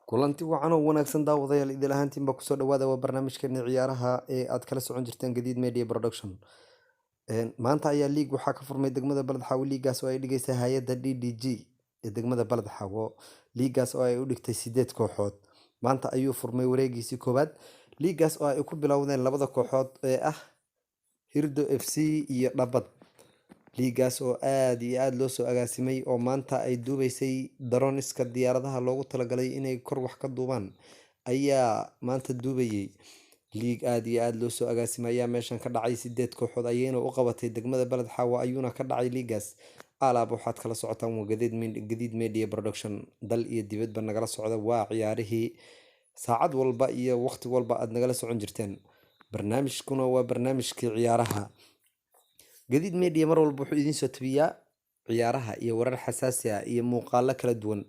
Kulanti wacan oo wanaagsan, daawadayaal, idil ahaantiinba kusoo dhawaada. Waa barnaamijkeeni ciyaaraha ee aad kala socon jirteen Gadiid Media Production. Maanta ayaa liig waxaa ka furmay degmada Balad Xaawo, liigaas oo ay dhigaysa hay'adda DDG ee degmada Balad Xaawo, liigaas oo ay u dhigtay 8 kooxood. Maanta ayuu furmay wareegiisii koowaad, liigaas oo ay ku bilowdeen labada kooxood ee ah Hirdo FC iyo Dhabad. Liigaas oo aad iyo aad loo soo agaasimay oo maanta ay duubaysay drones-ka, diyaaradaha loogu talagalay inay kor wax ka duubaan ayaa maanta duubayay. Liig aad iyo aad loo soo agaasimay ayaa meeshan ka dhacay. 8 kooxood ayayna u qabatay degmada Balad Xaawo ayuuna ka dhacay liigaas. Alaab waxaad kala socotaan waa Gadiid Media Production, dal iyo dibadba nagala socda. Waa ciyaarihii saacad walba iyo waqti walba aad nagala socon jirteen. Barnaamijkuna waa barnaamijkii ciyaaraha. Gadiid Media mar walba wuxuu idiin soo tabiyaa ciyaaraha iyo warar xasaasi ah iyo muuqaalo kala duwan,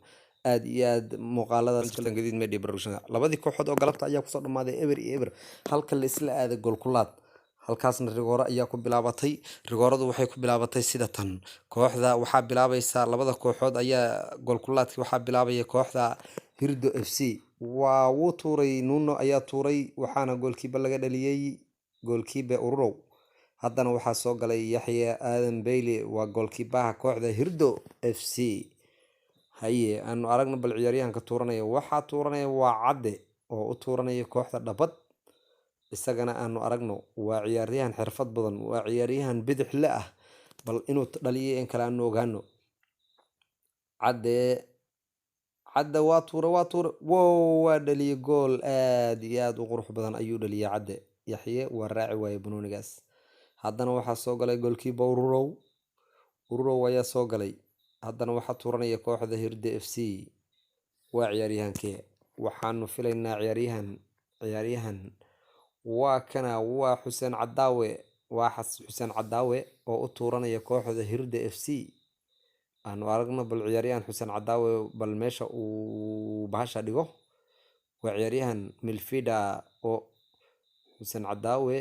aad iyo aad muuqaaladaas jirtaan Gadiid Media Production. Labadii kooxood oo galabta ayaa kusoo dhammaaday 0-0, halka la isla aaday goolkulaad. Halkaasna rigooro ayaa ku bilaabatay. Rigooradu waxay ku bilaabatay sida tan: kooxda waxaa bilaabaysa, labada kooxood ayaa goolkulaadkii waxaa bilaabaya kooxda Hirdo FC. Waa wuu tuuray, Nuno ayaa tuuray, waxaana goolkiiba laga dhaliyey, goolkiibe Ururow. Haddana waxaa soo galay Yaxya Aadan Bayle, waa goolkiibaha kooxda Hirdo FC. Haye, aanu aragno bal ciyaaryahanka tuuranaya. Waxaa tuuranaya waa Cadde oo u tuuranaya kooxda Dhabad. Isagana aanu aragno, waa ciyaaryahan xirfad badan, waa ciyaaryahan bidixle ah. Bal inuu dhaliyo in kale aanu ogaano. Cadde, Cadde waa tuure, waa tuure, wow, waa dhaliyay! Gool aad iyo aad u qurux badan ayuu dhaliyay Cadde. Yaxye waa raaci waaye banoonigaas. Haddana waxaa soo galay goolkiiba Ururow. Ururow ayaa soo galay. Haddana waxaa tuuranaya kooxda Hirde FC. Waa ciyaaryahankee waxaanu filaynaa? Ciyaaryahan waa kana, waa Xuseen Cadaawe. Waa Xuseen Cadaawe oo u tuuranaya kooxda Hirde FC. Aanu aragno bal ciyaaryahan Xuseen Cadaawe, bal meesha uu bahasha dhigo. Waa ciyaaryahan midfielder oo Xuseen Cadaawe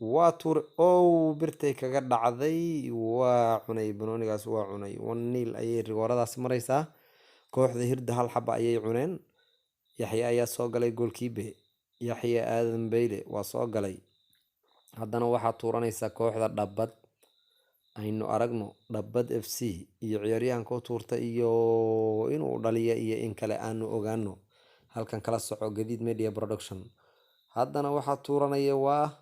waa tuure. Ow, birtay kaga dhacday! Waa cunay banoonigaas, waa cunay. 1-0 ayay rigooradaasi maraysaa. Kooxda Hirda hal xaba ayay cuneen. Yaxye ayaa soo galay, goolkiibe Yaxye Aadan Beyle waa soo galay. Haddana waxaa tuuranaysa kooxda Dhabad. Aynu aragno Dhabad FC iyo ciyaaryahanka u tuurta iyo inuu dhaliyo iyo in kale aanu ogaano. Halkan kala soco Gadiid Media Production. Haddana waxaa tuuranaya waa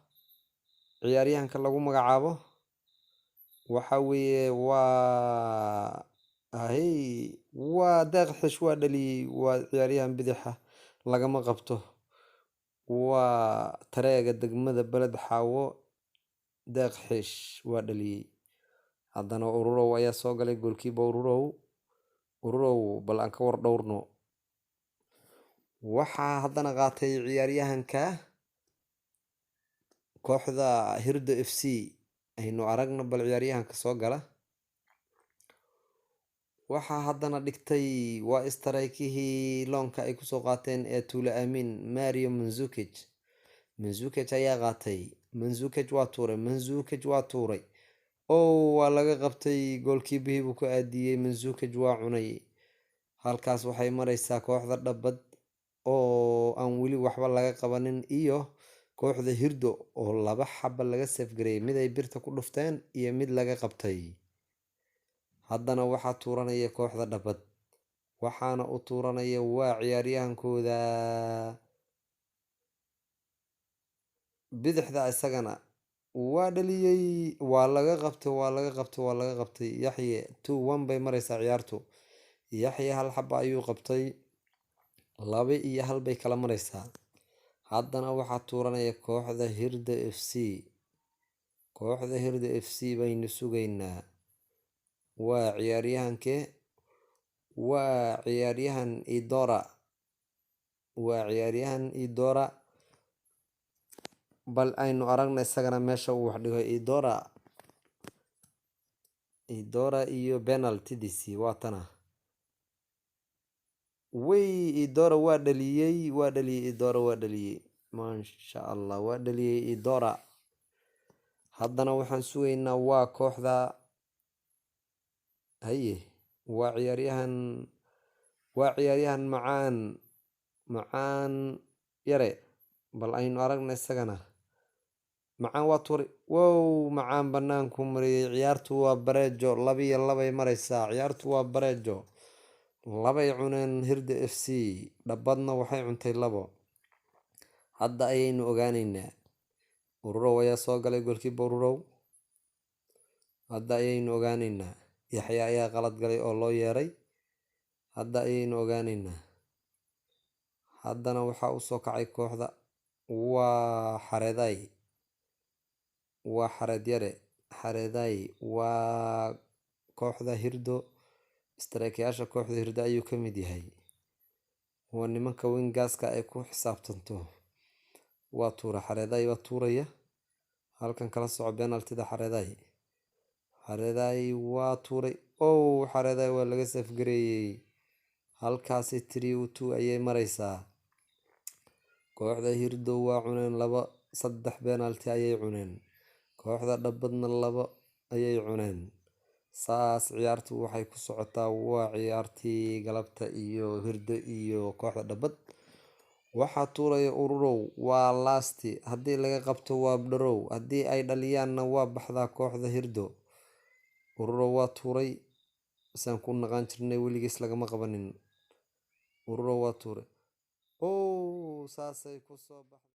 ciyaaryahanka lagu magacaabo, waxa weeye waa ahey, waa Deeq Xish. Waa dhaliyey! Waa ciyaaryahan bidixa, lagama qabto. Waa tareega degmada Beled Xaawo, Deeq Xish waa dhaliyey. Haddana Ururow ayaa soo galay, goolkiiba Ururow. Ururow, bal aan ka war dhowrno. Waxaa haddana qaatay ciyaaryahanka kooxda Hirdo FC. Aynu aragno bal ciyaaryahanka soo gala. Waxaa haddana dhigtay waa istaraykihii loanka ay kusoo qaateen ee Tuula Aamin, Mario Mandzukic. Mandzukic ayaa qaatay. Mandzukic waa tuuray, Mandzukic waa tuuray. Ow, waa laga qabtay! Goolkiibihii buu ku aadiyey. Mandzukic waa cunay. Halkaas waxay maraysaa kooxda Dhabad oo aan weli waxba laga qabanin iyo kooxda Hirdo oo laba xaba laga safgareeyay, mid ay birta ku dhufteen iyo mid laga qabtay. Haddana waxaa tuuranaya kooxda Dhabad, waxaana u tuuranaya waa ciyaaryahankooda bidixda. Isagana waa dhaliyey! Waa laga qabtay, waa laga qabtay, waa laga qabtay Yaxye. 2-1 bay maraysaa ciyaartu. Yaxye hal xaba ayuu qabtay, 2-1 bay kala maraysaa. Haddana waxaa tuuranaya kooxda Hirda FC. Kooxda Hirda FC baynu sugaynaa. Waa ciyaaryahankee? Waa ciyaaryahan Idora, waa ciyaaryahan Idora. Bal aynu aragna isagana meesha uu wax dhigo. Idora, Idora iyo penaltidiisii waa tana. Wey, Idora waa dhaliyey, waa dhaliyey! Idora waa dhaliyey! Maasha Allah, waa dhaliyey Idora. Haddana waxaan sugaynaa waa kooxda. Haye, waa ciyaaryahan, waa ciyaaryahan macaan. Macaan Yare, bal aynu aragna isagana. Macaan waa tuuray. Wow, Macaan banaanku mariyay. Ciyaartu waa bareejo, 2-2 mareysaa. Ciyaartu waa bareejo, labay cuneen Hirda FC, Dhabadna waxay cuntay 2. Hadda ayaynu ogaaneynaa. Ururow ayaa soo galay, goalkeeper Ururow. Hadda ayaynu ogaaneynaa. Yaxya ayaa qalad galay oo loo yeeray. Hadda ayaynu ogaaneynaa. Haddana waxaa usoo kacay kooxda, waa Xareeday, waa Xareed Yare. Xareeday waa kooxda Hirdo, strikeryaasha kooxda Hirdo ayuu ka mid yahay. Waa nimanka wingerska ay ku xisaabtanto. Waa tuura Xareeday, waa tuuraya. Halkan kala soco penaltida Xareeday. Xareeday waa tuuray. Ow, Xareeday waa laga save gareeyey. Halkaasi 3-2 ayay mareysaa. Kooxda Hirdo waa cuneen laba, saddex penalty ayay cuneen. Kooxda Dhabadna labo ayay cuneen. Saas ciyaartu waxay ku socotaa. Waa ciyaartii galabta iyo Hirdo iyo kooxda Dhabad. Waxaa tuuraya Ururow. Waa last. Haddii laga qabto waa draw, haddii ay dhaliyaanna waa baxdaa kooxda Hirdo. Ururow waa tuuray. Saan ku naqaan jirnay, weligiis lagama qabanin. Ururow waa tuuray. Ow, saasay kusoo baxday.